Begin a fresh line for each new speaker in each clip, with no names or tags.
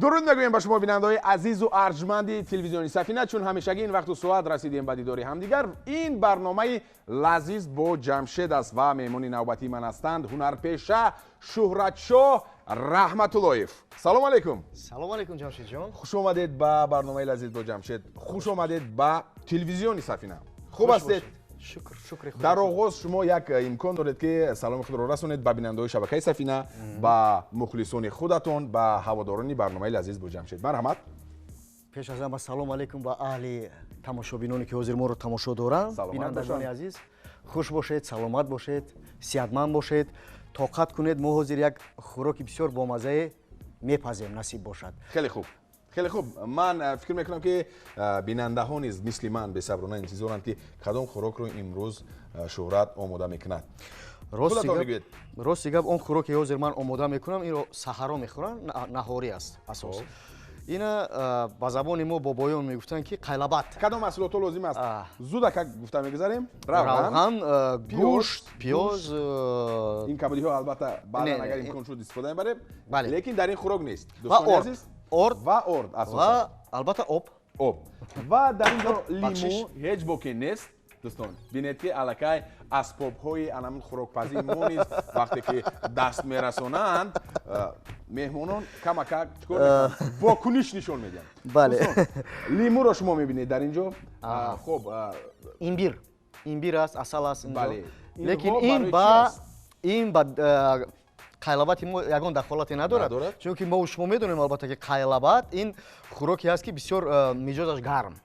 Дуруд мегӯем ба шумо, бинандаҳои азизу арҷманди телевизиони Сафина. Чун ҳамешагӣ ин вақту соат расидем ба дидори ҳамдигар. Ин барномаи Лазиз бо Ҷамшед аст ва меҳмони навбатии ман ҳастанд ҳунарпеша Шӯҳратшоҳ Раҳматуллоев. Салом алейкум.
Салом алейкум, Ҷамшедҷон.
Хуш омадед ба барномаи Лазиз бо Ҷамшед, хуш омадед ба телевизиони Сафина. Хуб ҳастед?
Шукр, шукри Худо.
Дар оғоз шумо як имкон доред, ки саломи худро расонед ба бинандаҳои шабакаи Сафина, ба мухлисони худатон, ба ҳаводорони барномаи Лазиз бо Ҷамшед. Марҳамат.
Пеш аз ҳама салом алейкум ба аҳли тамошобиноне, ки ҳозир моро тамошо доранд. Бинандагони азиз, хуш бошед, саломат бошед, сиҳатманд бошед, тоқат кунед. Мо ҳозир як хӯроки бисёр бомаззае мепазем, насиб бошад.
Хеле хуб, хеле хуб. Ман фикр мекунам, ки бинандаҳо низ мисли ман бесаброна интизоранд, ки кадом хӯрокро имрӯз Шӯҳрат омода мекунад.
Рости гап, он хӯроке ҳозир ман омода мекунам, инро саҳаро мехӯранд, наҳорӣ аст асос. Ина ба забони мо бобоён мегуфтанд, ки қайлабат.
Кадом маҳсулотҳо лозим аст, зудака гуфта мегузарем?
Равған, гӯшт, пиёз.
Ин кабудиҳо албатта баъдан, агар имкон шуд, истифода мебарем, лекин дар ин хӯрок нест.
Ва орд.
Орд ва орд.
Ва албатта об.
Об. Ва дар ин ҷо лимӯ ҳеҷ боке нест. Дӯстон, бинед, ки аллакай асбобҳои анамун хӯрокпазии мо низ вақте ки даст мерасонанд, меҳмонон камакак чикор вокуниш нишон медиҳанд.
Бале.
Лимӯро шумо мебинед дар ин ҷо. Хуб.
Имбир, имбир аст, асал аст. Лекин ин ба қайлабати мо ягон дахолате надорад, чунки мо шумо медонем, албатта, ки қайлабат ин хӯроке аст, ки бисёр миҷозаш гарм.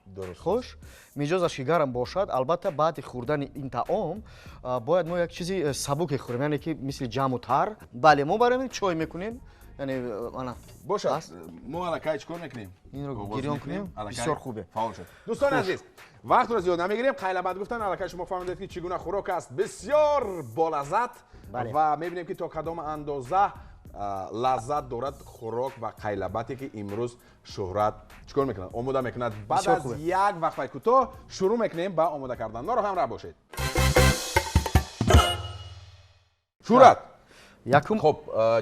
Хуш, миҷозаш ки гарм бошад, албатта, баъди хӯрдани ин таом бояд мо як чизи сабуке хӯрем, яъне ки мисли ҷаму тар. Бале, мо барои чой мекунем, яъне ана.
Бошад, мо аллакай чӣ кор мекунем?
Инро гирён кунем, бисёр хубе.
Фаъол шуд. Дӯстони азиз, вақтро зиёд намегирем. Қайлабат гуфтан, аллакай шумо фаҳмидед, ки чӣ гуна хӯрок аст, бисёр болаззат, ва мебинем, ки то кадом андоза лаззат дорад хӯрок ва қайлабате, ки имрӯз Шӯҳрат чӣ кор мекунад, омода мекунад. Баъд аз як вақфаи кӯтоҳ шурӯъ мекунем ба омода кардан. Моро ҳамроҳ бошед. Шӯҳрат,
якум.
Хуб,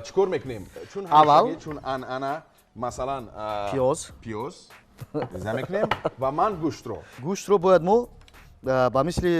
чӣ кор мекунем? Чун
аввал,
чун анъана, масалан,
пиёз.
Пиёз реза мекунем ва ман гӯштро.
Гӯштро бояд мо ба мисли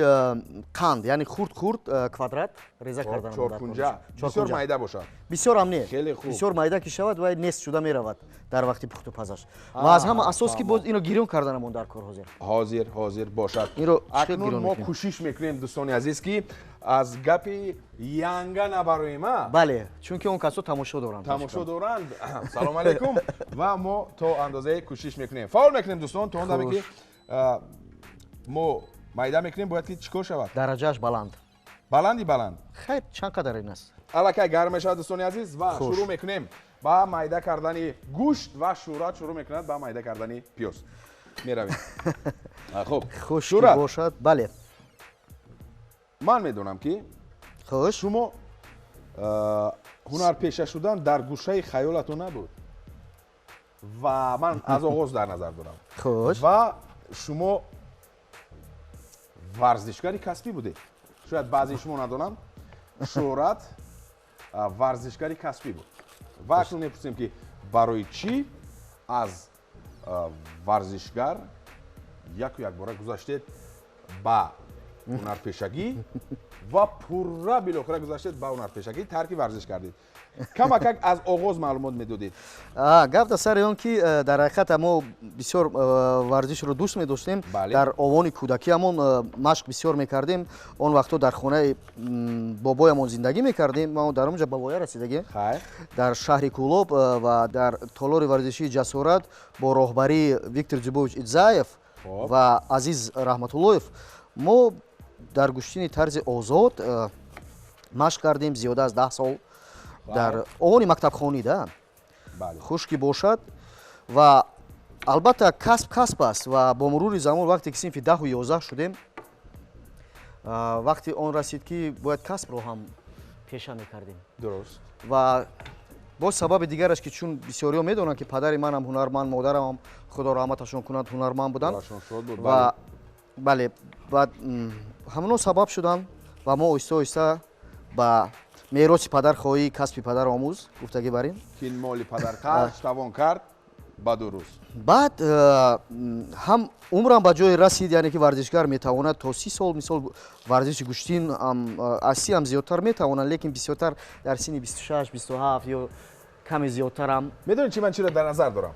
қанд, яъне хурд хурд, квадрат реза кардан.
Чоркунҷа, бисёр майда бошад.
Бисёр ҳам не.
Хеле хуб.
Бисёр майда ки шавад, вай нест шуда меравад дар вақти пухту пазаш. Ва аз ҳама асос, ки боз ино гирён карданамон дар кор ҳозир.
Ҳозир, ҳозир, бошад.
Инро
акнун мо кӯшиш мекунем, дӯстони азиз, ки аз гапи янга набароем, а?
Бале, чунки он касо тамошо доранд.
Тамошо доранд. Салом алейкум. Ва мо то андозае кӯшиш мекунем, фаъол мекунем, дӯстон, то он даме, ки мо майда мекунем, бояд ки чӣ кор шавад?
Дараҷааш баланд.
Баланди баланд.
Хайр, чанд қадар ин аст?
Аллакай гарм мешавад, дӯстони азиз, ва шурӯъ мекунем ба майда кардани гӯшт ва Шӯҳрат шурӯъ мекунад ба майда кардани пиёз. Меравем. Хуб.
Хуш бошад, бале.
Ман медонам, ки
хуш
шумо ҳунарпеша шудан дар гӯшаи хаёлатон набуд ва ман аз оғоз дар назар дорам.
Хуш.
Ва шумо варзишгари касбӣ будед. Шояд баъзеи шумо надонанд, Шӯҳрат варзишгари касбӣ буд. Ва акнун мепурсем, ки барои чӣ аз варзишгар яку якбора гузаштед ба ҳунарпешагӣ ва пурра билохира гузаштед ба ҳунарпешагӣ, тарки варзиш кардед? Камакак аз оғоз маълумот медодед.
Гап дар сари он, ки дар ҳақиқат мо бисёр варзишро дӯст медоштем. Дар овони кӯдакиамон машқ бисёр мекардем. Он вақтҳо дар хонаи бобоямон зиндагӣ мекардем. Мо дар онҷа ба воя расидагем, дар шаҳри Кӯлоб, ва дар толори варзишии Ҷасорат бо роҳбарии Виктор Зубович Идзаев ва Азиз Раҳматуллоев мо дар гӯштини тарзи озод машқ кардем зиёда аз 10 сол дар овони мактабхонӣ да. Хуш ки бошад. Ва албатта, касб касб аст ва бо мурури замон, вақте ки синфи 10-у 11 шудем, вақти он расид, ки бояд касбро ҳам пеша мекардем. Ва боз сабаби дигараш, ки чун бисёриҳо медонанд, ки падари манам ҳунарманд, модарамам, Худо раҳматашон кунад, ҳунарманд буданд. Ва бале, ва ҳамоно сабаб шуданд ва мо оҳиста оҳиста ба мероси падар хоҳӣ, касби падар омӯз гуфтагӣ бар ин.
Кин моли падар харҷ тавон кард. Ба 2 рӯз.
Баъд ҳам умрам ба ҷое расид, яъне ки варзишгар метавонад то 30 сол, мисол, варзиши гӯштин аз 30 ҳам зиёдтар метавонад, лекин бисёртар дар синни 26, 27 ё каме зиёдтарам.
Медонед чи, ман чиро дар назар дорам?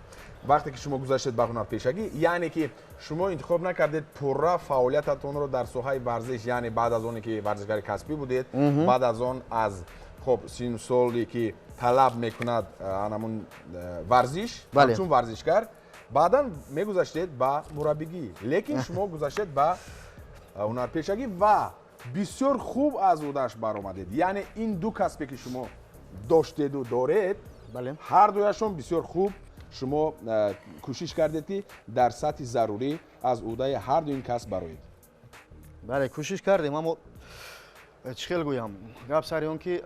Вақте ки шумо гузаштед ба ҳунарпешагӣ, яъне ки шумо интихоб накардед пурра фаъолиятатонро дар соҳаи варзиш, яъне баъд аз оне ки варзишгари касбӣ будед, баъд аз он аз, хоб, сину соле ки талаб мекунад анамун варзиш, чун варзишгар, баъдан мегузаштед ба мураббигӣ, лекин шумо гузаштед ба ҳунарпешагӣ ва бисёр хуб аз ӯдаш баромадед. Яъне ин ду касбе ки шумо доштеду доред, ҳар дуяшон бисёр хуб шумо кӯшиш кардед, ки дар сатҳи зарурӣ аз ӯҳдаи ҳар ду ин касб бароед.
Бале, кӯшиш кардем, аммо чӣ хел гӯям, гап сари он ки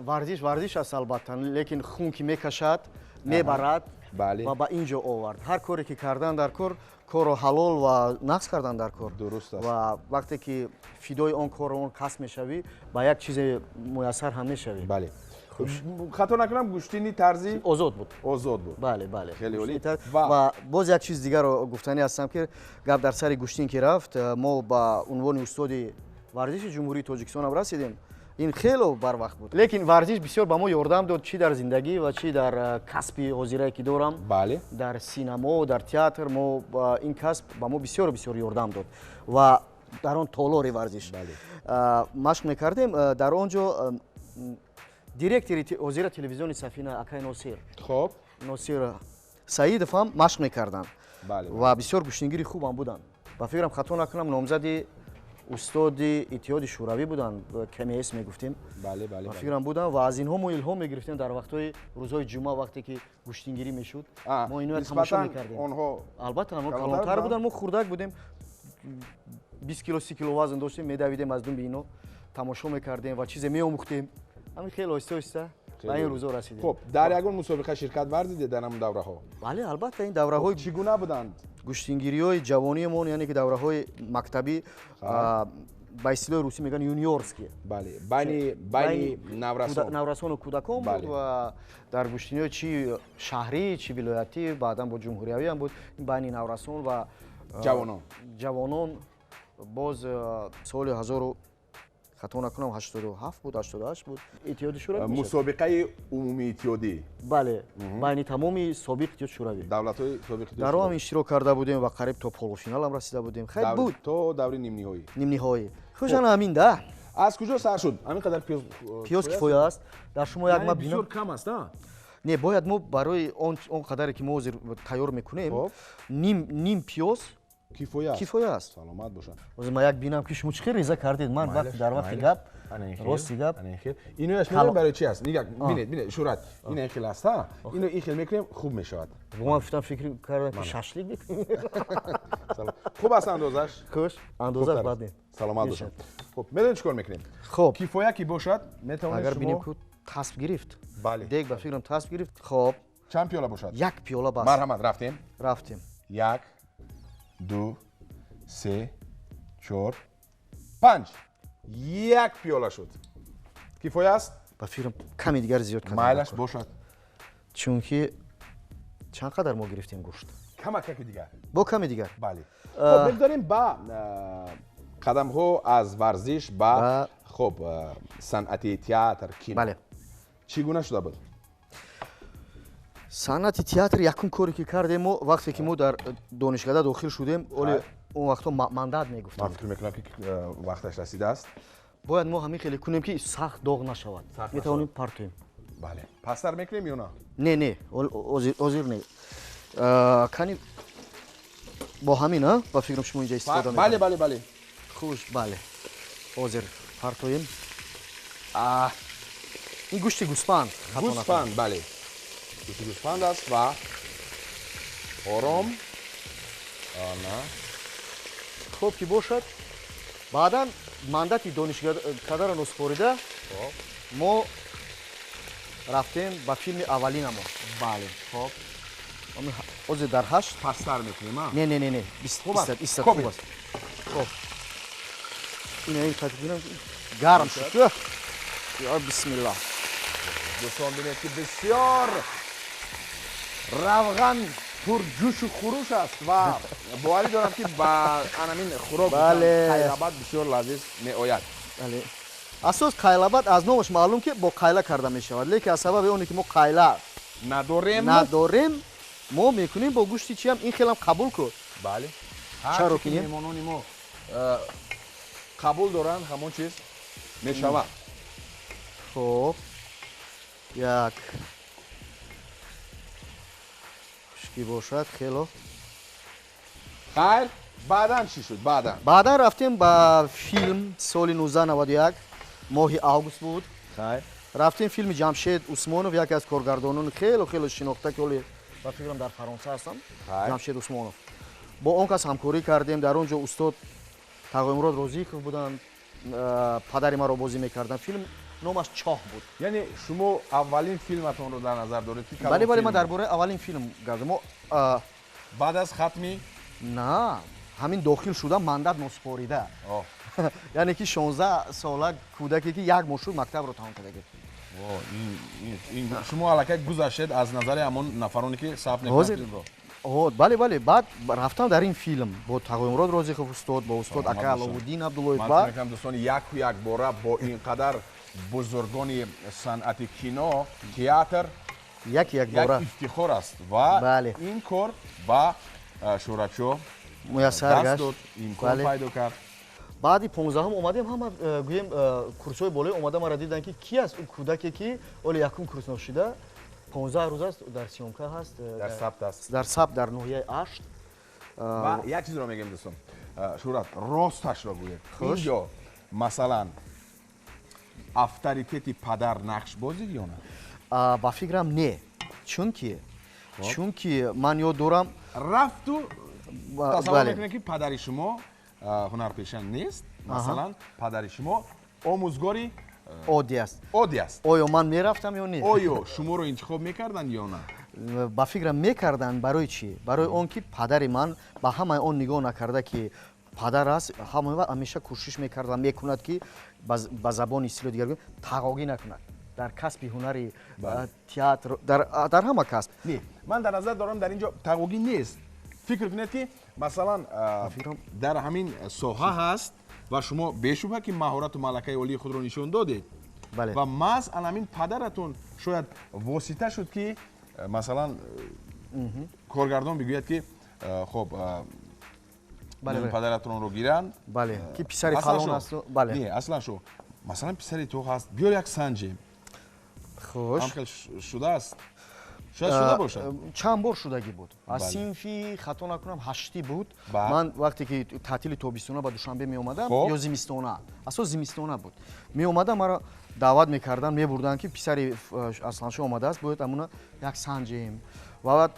варзиш варзиш аст, албатта, лекин хун ки мекашад, мебарад ва ба ин ҷо овард. Ҳар коре ки кардан дар кор, корро ҳалол ва нақс кардан дар кор.
Дуруст аст.
Ва вақте ки фидои он корро, он касб мешавӣ, ба як чизе муяссар ҳам мешавӣ.
Бале, хато накунам, гӯштини тарзи
озод буд.
Озод буд.
Бале.
Хеле олӣ.
Ва боз як чиз дигарро гуфтанӣ ҳастам, ки гап дар сари гӯштин ки рафт, мо ба унвони устоди варзиши Ҷумҳурии Тоҷикистонам расидем. Ин хело барвақт буд, лекин варзиш бисёр ба мо ёрдам дод, чӣ дар зиндагӣ ва чӣ дар касби ҳозирае ки дорам. Дар синамо, дар театр мо ин касб ба мо бисёр бисёр ёрдам дод. Ва дар он толори варзиш машқ мекардем, дар он ҷо директори ҳозира телевизиони Сафина, акай Носир, Носир Саидов ҳам машқ мекарданд ва бисёр гӯштингири хубам буданд. Ба фикрам, хато накунам, номзади устоди Иттиҳоди Шӯравӣ буданд, КМС мегуфтем. Ба фикрам, буданд ва аз инҳо мо илҳом мегирифтем. Дар вақтҳои рӯзҳои ҷумъа, вақте ки гӯштингирӣ мешуд, мо инҳоя тамошо мекардем. Албатта, онҳо калонтар буданд, мо хурдак будем, 20 кило, 30 кило вазн доштем, медавидем аз думби ино, тамошо мекардем ва чизе меомӯхтем. Ҳамин хеле оҳиста оҳиста ба ин рӯзо расидем.
Хуб, дар ягон мусобиқа ширкат варзидед дар ҳамон давраҳо?
Бале, албатта, ин давраҳои
чӣ гуна буданд?
Гӯштингириҳои ҷавониамон, яъне ки давраҳои мактабӣ, ба истилоҳи русӣ мегӯянд, юниорский.
Бале, байни наврасон.
Наврасону кӯдакон буд ва дар гӯштиниҳои чи шаҳрӣ, чи вилоятӣ, баъдан бо ҷумҳуриявиам буд, байни наврасон ва
ҷавонон.
Ҷавонон. Боз соли ҳазору, хато накунам, 87 буд, 88 буд, Иттиҳоди Шӯравӣ.
Мусобиқаи умумии иттиҳодӣ.
Бале, байни тамоми собиқ Иттиҳоди Шӯравӣ.
Давлатҳои собиқ.
Дар он ҳам иштирок карда будем ва қариб то полуфиналам расида будем. Хайр, буд.
То даври нимниҳоӣ.
Нимниҳоӣ. Хуш, ана ҳамин да.
Аз куҷо сар шуд ҳамин қадар пиёз?
Пиёз кифоя аст дар шумо, як ма.
Бисёр кам аст, а?
Не, бояд мо барои он қадаре ки мо ҳозир тайёр мекунем, ним пиёз.
Кифоя аст.
Кифоя аст.
Саломат бошад.
Ҳозир ман як бинам, ки шумо чӣ хел реза кардед. Ман вақти дар вақти гап, рости гап.
Инояш медонед барои чи аст? Нига, бинед, бинед, Шӯҳрат, ина ин хел аст, а ино ин хел мекунем, хуб мешавад.
Ман фитам, фикр кардам, ки шашлик мекунем.
Хуб аст андозаш.
Хуш, андозаш бад не.
Саломат бошад. Хуб, медонед чӣ кор мекунем?
Хуб.
Кифоя ки бошад, метавонед.
Агар бинем, ку тасб гирифт.
Бале.
Дег, ба фикрам, тасб гирифт. Хоб.
Чанд пиёла бошад?
Як пиёла бас.
Марҳамат, рафтем.
Рафтем.
Як, ду, се, чор, панҷ, як пиёла шуд. Кифоя аст?
Ба фикрам, каме дигар зиёд кардем.
Майлаш бошад.
Чунки чанд қадар мо гирифтем гӯшт?
Камакаки дигар.
Бо каме дигар.
Бале. Хоб, мегузарем ба қадамҳо аз варзиш ба, хоб, санъати театр, кино.
Бале.
Чӣ гуна шуда буд?
Санъати театр, якум коре ки кардем мо, вақте ки мо дар донишкада дохил шудем, оле он вақтҳо мандат мегуфтем.
Ман фикр мекунам, ки вақташ расидааст.
Бояд мо ҳамин хеле кунем, ки сахт доғ нашавад. Метавонем партоем.
Бале, пасттар мекунем ё на?
Не, не, ҳозир не. Кани, бо ҳамин, а, ба фикрам, шумо инҷа истифода.
Бале.
Хуш, бале, ҳозир партоем. Ин гӯшти гӯспанд.
Гӯспанд, бале, гӯшти гӯспанд аст ва ором на.
Хуб ки бошад, баъдан мандати донишкадаро носупорида, мо рафтем ба филми аввалинамон.
Бале, хоб.
Ҳозир дар ҳашт.
Пасттар мекунем, а?
Не, не, не, не, истад, хуб аст. Хоб, ина ин қати гарм шуд. Ё бисмиллаҳ!
Дӯстон, бинед, ки бисёр равған. Пурҷӯшу хуруш аст ва боварӣ дорам, ки ба анамин хӯрок қайлабат бисёр лазиз меояд.
Асос қайлабат аз номаш маълум, ки бо қайла карда мешавад, лекин аз сабаби оне ки мо қайла
надорем,
мо мекунем бо гӯшти чиам, ин хелам қабул кун.
Бале, чаро ки меҳмонони мо қабул доранд, ҳамон чиз мешавад.
Хоб, як хушкӣ бошад хело.
Хайр, баъдан чӣ шуд?
Баъдан рафтем ба филм, соли 1991 моҳи август буд.
Хайр,
рафтем филми Ҷамшед Усмонов, яке аз коргардонони хело хело шинохта, ки ҳоле ба фикрам дар Фаронса ҳастам, Ҷамшед Усмонов. Бо он кас ҳамкорӣ кардем. Дар он ҷо устод Тағоимурод Розиқов буданд, падари маро бозӣ мекарданд. Филм номаш Чоҳ буд.
Яъне шумо аввалин филматонро дар назар доред ки?
Бале, бале, ман дар бораи аввалин филм гап. Мо
баъд аз хатми?
На, ҳамин дохил шуда, мандат носупорида, яъне ки 16 сола кӯдаке, ки як моҳ шуд мактабро тамом карда.
Шумо аллакай гузаштед аз назари ҳамон нафароне, ки сабт мекунанд филмро.
Бале, бале, баъд рафтам дар ин филм бо Тағоимурод Розиқов устод, бо устод ака Аловуддин Абдуллоев.
Ман фикр мекунам, дӯстони, яку якбора бо ин қадар бузургони санъати кино, театр
яки якбора
як ифтихор аст ва ин кор ба Шӯҳратшоҳ
муяссар
даст дод, имкон пайдо кард.
Баъди 15-ум омадем, ҳама гӯем курсҳои болои омада маро диданд, ки ки аст ӯ кӯдаке, ки оли якум курс ношида, 15 рӯз аст дар съёмка ҳаст,
дар сабт аст,
дар сабт дар ноҳияи Ашт.
Ва як чизро мегӯем, дӯстон, Шӯҳрат, росташро гӯед, инҷо масалан авторитети падар нақш бозид ё на?
Ба фикрам, не, чунки ман ёд дорам.
Рафту тасаввур мекунем, ки падари шумо ҳунарпеша нест, масалан, падари шумо омӯзгори
оддӣ аст.
Оддӣ аст.
Оё ман мерафтам ё не?
Оё шуморо интихоб мекарданд ё на?
Ба фикрам, мекарданд. Барои чӣ? Барои он ки падари ман ба ҳамаи он нигоҳ накарда, ки падар аст, ҳамаи вақт ҳамеша кӯшиш мекард ва мекунад, ки ба забони истилоҳи дигар тағогӣ накунад дар касби ҳунари театр, дар ҳама касб.
Не, ман дар назар дорам, дар ин ҷо тағогӣ нест. Фикр кунед, ки масалан дар ҳамин соҳа ҳаст ва шумо бешубҳа, ки маҳорату малакаи олии худро нишон додед ва маҳз ан ҳамин падаратон шояд восита шуд, ки масалан коргардон бигӯяд, ки хоб, падаратонро гиранд.
Бале, ки писари фалон аст. Бале.
Не, аслан шо, масалан, писари ту ҳаст, биёр як санҷем.
Хуш,
ҳам хел шудааст, шояд шуда бошад.
Чанд бор шудагӣ буд. Аз синфи, хато накунам, ҳаштӣ буд. Ман вақте ки таътили тобистона ба Душанбе меомадам ё зимистона, асос зимистона буд, меомадам, маро даъват мекарданд, мебурданд, ки писари Асланшоҳ омадааст, бояд амуна як санҷем. Ва баъд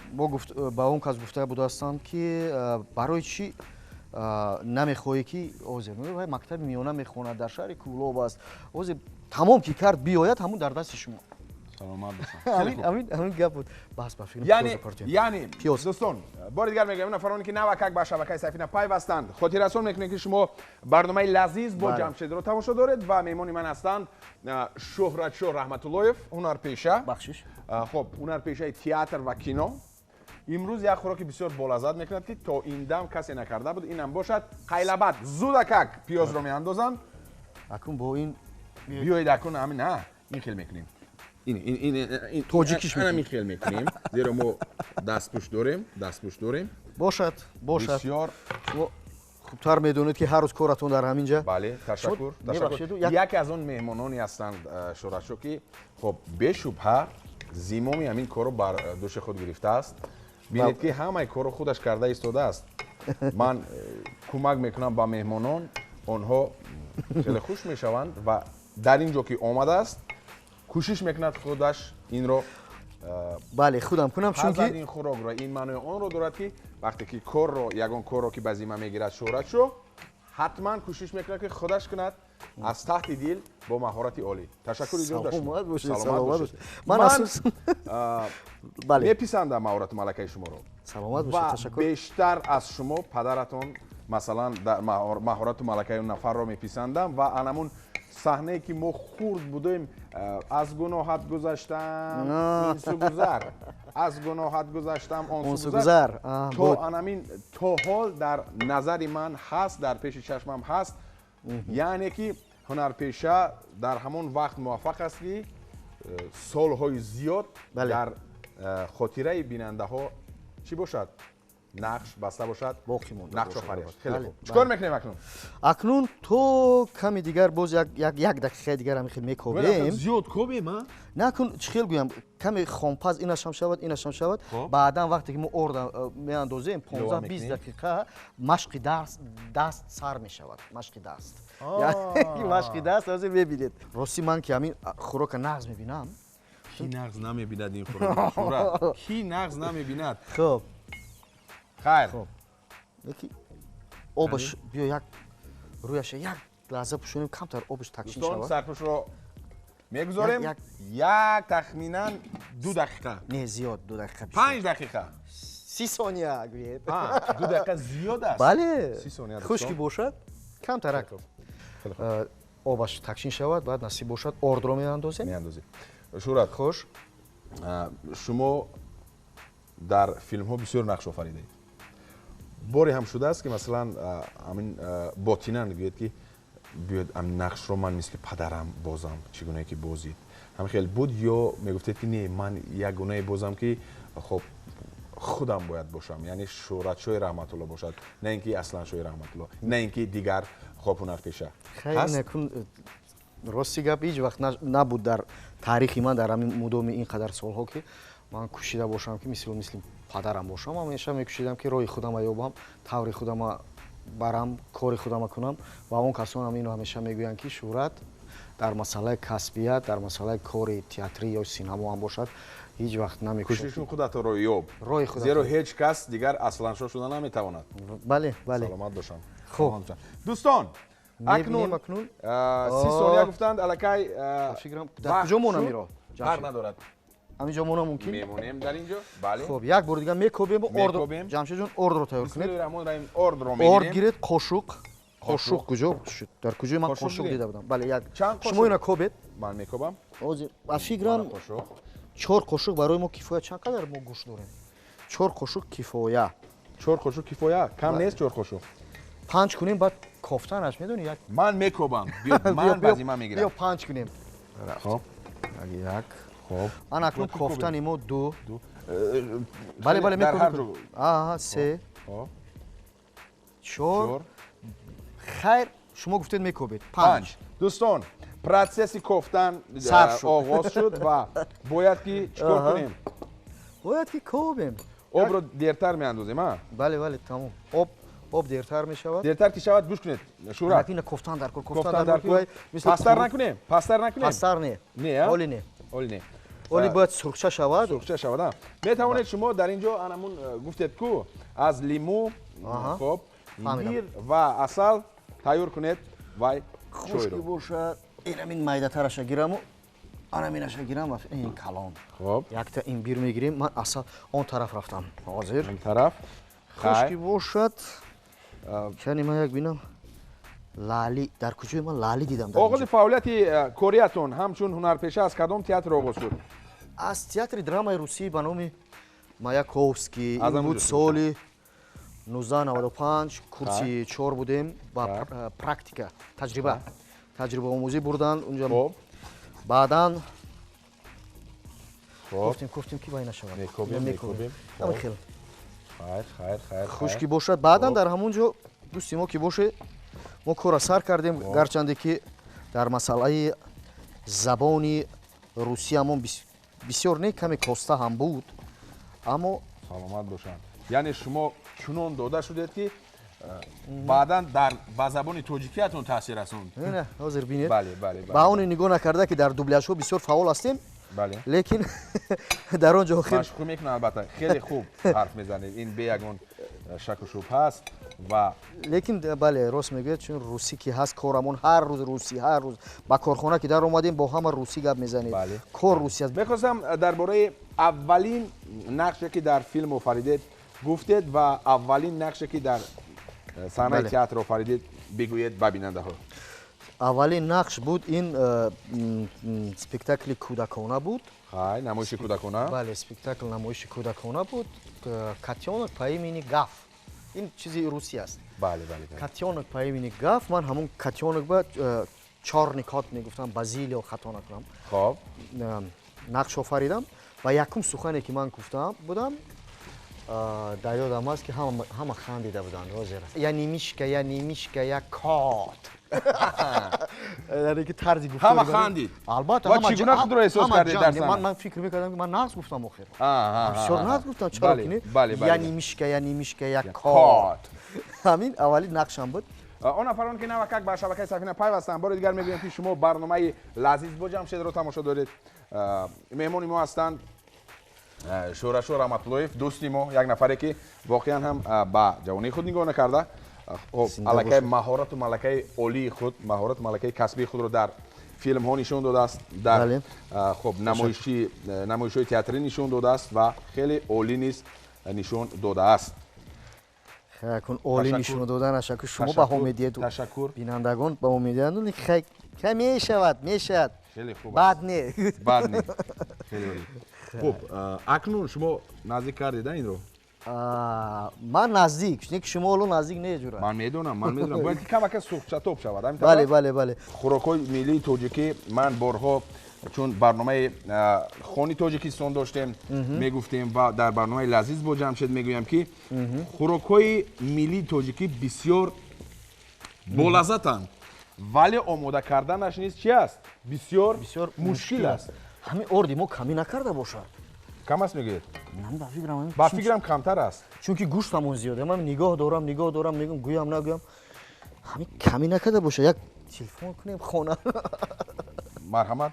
ба он кас гуфта будастанд, ки барои чӣ намехоҳӣ, ки ҳозир мактаби миёна мехонад, дар шаҳри Кӯлоб аст, ҳозир тамом ки кард, биёяд, ҳамун дар дасти шумо.
Саломат.
Ҳамин гап буд, бас. Ба филм.
Яъне, дӯстон, бори дигар мегӯям, нафароне, ки навакак ба шабакаи Сафина пайвастанд, хотиррасон мекунем, ки шумо барномаи «Лазиз бо Ҷамшедро» тамошо доред ва меҳмони ман ҳастанд Шӯҳратшоҳ Раҳматуллоев, ҳунарпеша.
Бахшиш.
Хоб, ҳунарпешаи театр ва кино. Имрӯз як хӯроки бисёр болаззат мекунад, ки то ин дам касе накарда буд. Инам бошад қайлабат. Зудакак пиёзро меандозанд.
Акун бо ин.
Биёед, акун ҳамин ин хел мекунем.
Тоҷикиш.
Ҳамин хел мекунем, зеро мо дастпӯш дорем, дастпӯш дорем.
Бошад, бошад.
Бисёр.
Шумо хубтар медонед, ки ҳар рӯз коратон дар ҳамин ҷа.
Бале, ташаккур, ташаккур. Яке аз он меҳмононе ҳастанд Шӯҳратшоҳ, ки хоб, бешубҳа зимоми ҳамин корро бар дӯши худ гирифтааст. Бинед, ки ҳамаи корро худаш карда истодааст. Ман кӯмак мекунам ба меҳмонон, онҳо хеле хуш мешаванд ва дар ин ҷо ки омадааст, кӯшиш мекунад худаш инро.
Бале, худам кунам, чунки
ин хӯрокро. Ин маънои онро дорад, ки вақте ки корро, ягон корро ки ба зимма мегирад Шӯҳратшоҳ, ҳатман кӯшиш мекунад, ки худаш кунад, аз таҳти дил, бо маҳорати олӣ. Ташаккури зиёд.
Саломат бошед, саломат бошед.
Ман меписандам маҳорату малакаи шуморо.
Саломат бошед, ташаккур.
Бештар аз шумо падаратон, масалан, маҳорату малакаи он нафарро меписандам ва анамун саҳнае, ки мо хурд будем, аз гуноҳат гузаштам, ин су гузар. Аз гуноҳат гузаштам он су гузар. То анамин то ҳол дар назари ман ҳаст, дар пеши чашмам ҳаст. Яъне ки ҳунарпеша дар ҳамон вақт муваффақ аст, ки солҳои зиёд дар хотираи бинандаҳо чӣ бошад? Нақш баста бошад,
боқӣ монда
нақш офарид. Хеле хуб. Чикор мекунем акнун?
Акнун то ками дигар боз як дақиқаи дигар ҳам хел мекобем.
Зиёд кобем, а?
На, акнун чӣ хел гӯям, ками хомпаз инаш ҳам шавад, инаш ҳам шавад. Баъдан вақте ки мо орд меандозем, 15-20 дақиқа машқи даст сар мешавад. Машқи даст. Машқи даст ҳозир мебинед. Рости ман ки ҳамин хӯрока нағз мебинам.
Ки нағз намебинад ин хӯрок? Ки нағз намебинад?
Хуб.
Хайр.
Яки обаш биё як рӯяша як лаҳза пӯшонем, камтар обаш такшин шавад.
Дӯстон, сарпӯшро мегузорем. Як тахминан 2 дақиқа.
Не, зиёд 2 дақиқа.
5 дақиқа.
30 сония гӯед.
2 дақиқа зиёд аст.
Бале.
30 сония.
Хуш ки бошад, камтарак обаш такшин шавад, баъд насиб бошад ордро меандозем.
Меандозем. Шӯҳрат,
хуш.
Шумо дар филмҳо бисёр нақш офаридаед. Боре ҳам шудааст ки масалан ҳамин ботинан гӯяд ки биёд ҳамин нақшро ман мисли падарам бозам, чӣ гунае ки бозид. Ҳамин хел буд ё мегуфтед ки не, ман як гунае бозам ки хоб худам бояд бошам, яъне Шӯҳратшоҳи Раҳматулло бошад, на ин ки Асланшоҳи Раҳматулло, на ин ки дигар хоб ҳунарпеша.
Хайр, накун, рости гап ҳеҷ вақт набуд дар таърихи ман дар ҳамин мудоми ин қадар солҳо ки ман кӯшида бошам ки мисли падарам бошам. Ҳамеша мекӯшидам ки роҳи худама ёбам, таври худама барам, кори худама кунам ва он касонам инро ҳамеша мегӯянд ки Шӯҳрат дар масъалаи касбият, дар масъалаи кори театрӣ ё синамо ҳам бошад, ҳеҷ вақт намекӯшад.
Кӯшиши худатро ёб,
роҳи худат,
зеро ҳеҷ кас дигар Асланшоҳ шуда наметавонад.
Бале, бале.
Саломат бошам.
Хуб
дӯстон, акнун 30 сония гуфтанд, аллакай
дар куҷо монам иро?
Фарқ надорад.
Ҳамин ҷо монам мумкин?
Мемонем дар ин ҷо. Бале.
Хуб, як бор дигар мекобем орд. Ҷамшедҷон, ордро тайёр кунед.
Бисмиллоҳир раҳмонир раҳим, ордро мегирем.
Орд гиред, қошуқ. Қошуқ куҷо шуд? Дар куҷои ман қошуқ дида будам. Бале, як. Шумо ина кобед.
Ман мекобам.
Ҳозир ба фикрам 4 қошуқ барои мо кифоя. Чанд қадар мо гӯшт дорем? 4 қошуқ кифоя.
4 қошуқ кифоя? Кам нест 4 қошуқ?
5 кунем, баъд кофтанаш медонӣ як.
Ман мекобам. Биё, ман вазима мегирам.
Биё 5 кунем.
Хуб.
Як.
Хуб.
Ана акнун кофтани мо 2. Бале, бале, мекобем. Аҳа, 3. 4. Хайр, шумо гуфтед мекобед. 5.
Дӯстон, процесси кофтан оғоз шуд ва бояд ки чӣ кор кунем?
Бояд ки кобем.
Обро дертар меандозем, а?
Бале, бале, тамом. Об дертар мешавад.
Дертар ки шавад, гӯш кунед. Шӯҳрат.
Ина кофтан дар кор, кофтан дар кор.
Пастар накунем, пастар накунем.
Пастар не.
Не, а?
Оли не.
Оли не.
Оли бояд сурхча шавад.
Сурхча шавад, а? Метавонед шумо дар ин ҷо анамун гуфтед ку аз лиму, хоб, имбир ва асал тайёр кунед вай
чойро. Хуш ки бошад, инамин майдатараша гираму, анаминаша гирам ва ин калон.
Хоб.
Якта имбир мегирем, ман асал он тараф рафтам. Ҳозир.
Он тараф.
Хуш ки бошад. Кани ман як бинам. Лали, дар куҷои ман лали дидам.
Оғози фаъолияти кориятон ҳамчун ҳунарпеша аз кадом театр оғоз шуд?
Аз театри драмаи русӣ ба номи Маяковский. Ин буд соли 1995, курси 4 будем ба практика, таҷриба. Таҷрибаомӯзӣ бурданд унҷа. Баъдан гуфтем ки вай нашавад.
Мекобем, мекобем.
Ҳамин хел.
Хайр, хайр, хайр.
Хуш ки бошад. Баъдан дар ҳамон ҷо дӯсти мо ки боше, мо корро сар кардем, гарчанде ки дар масъалаи забони русиямон бисёр не, каме коста ҳам буд, аммо
саломат бошанд. Яъне шумо чунон дода шудед ки баъдан дар ба забони тоҷикиятон таъсир расонд.
Не, ҳозир бинед.
Бале, бале, бале.
Ба оне нигоҳ накарда ки дар дубляжҳо бисёр фаъол ҳастем.
Бале.
Лекин дар он ҷо
ман шӯхӣ мекунам, албатта хеле хуб ҳарф мезанед, ин бе ягон шаку шубҳа аст ва
лекин бале, рост мегӯяд, чун русӣ ки ҳаст корамон ҳар рӯз русӣ, ҳар рӯз ба корхона ки дар омадем бо ҳама русӣ гап мезанед. Кор русӣ аст.
Мехостам дар бораи аввалин нақше ки дар филм офаридед гуфтед ва аввалин нақше ки дар саҳнаи театр офаридед бигӯед ба бинандаҳо.
Аввалин нақш буд ин спектакли кӯдакона буд.
Хай, намоиши кӯдакона?
Бале, спектакл намоиши кӯдакона буд. Котёнок по имени Гаф. Ин чизи русӣ аст.
Бале, бале.
Котёнок по имени Гаф, ман ҳамон котёнок ба чорный кот мегуфтам, Базилио хато накунам.
Хоб.
Нақш офаридам ва якум сухане ки ман гуфта будам, дар ёдам аст ки ҳама хандида буданд. Ҳозир. Я не мишка, я не мишка, я кот. Яъне ки тарзи гуфтори
ҳама хандид.
Албатта,
ва чӣ гуна худро эҳсос кардед дар саҳна?
Ман фикр мекардам ки ман нағз гуфтам охир. Бисёр нағз гуфтам, чаро ки не? Я не мишка, я не мишка, я кот. Ҳамин аввалин нақшам буд.
Он нафарон ки навакак ба шабакаи Сафина пайвастанд, бори дигар мегӯем ки шумо барномаи Лазиз бо Ҷамшедро тамошо доред. Меҳмони мо ҳастанд Шӯрашо Раҳматуллоев, дӯсти мо, як нафаре ки воқеан ҳам ба ҷавонии худ нигоҳ накарда, аллакай маҳорату малакаи олии худ, маҳорату малакаи касбии худро дар филмҳо нишон додааст, дар хуб намоишҳои театрӣ нишон додааст ва хеле олӣ низ нишон додааст.
Акун олӣ нишон доданаш, акун шумо баҳо медиҳед,
ташаккур.
Бинандагон баҳо медиҳанд, хай мешавад, мешавад.
Хеле хуб.
Бад не.
Бад не. Хеле олӣ. Хуб, акнун шумо наздик кардед инро?
Ман наздик, чунки шумо ҳоло наздик не ҷура.
Ман медонам, ман медонам. Бояд ки камака сӯхчатоб шавад.
Бале, бале, бале.
Хӯрокҳои миллии тоҷикӣ ман борҳо чун барномаи Хони Тоҷикистон доштем, мегуфтем ва дар барномаи Лазиз бо Ҷамшед мегӯям ки хӯрокҳои миллии тоҷикӣ бисёр болаззатанд, вале омода карданаш низ чи аст? Бисёр мушкил аст.
Ҳамин орди мо камӣ накарда бошад.
Кам аст мегӯед?
Ба
Ба фикрам камтар аст.
Чунки гӯштамон зиёд. Ман нигоҳ дорам, нигоҳ дорам, мегӯям гӯям нагӯям. Ҳамин камӣ накарда бошад. Як телефон кунем хона.
Марҳамат.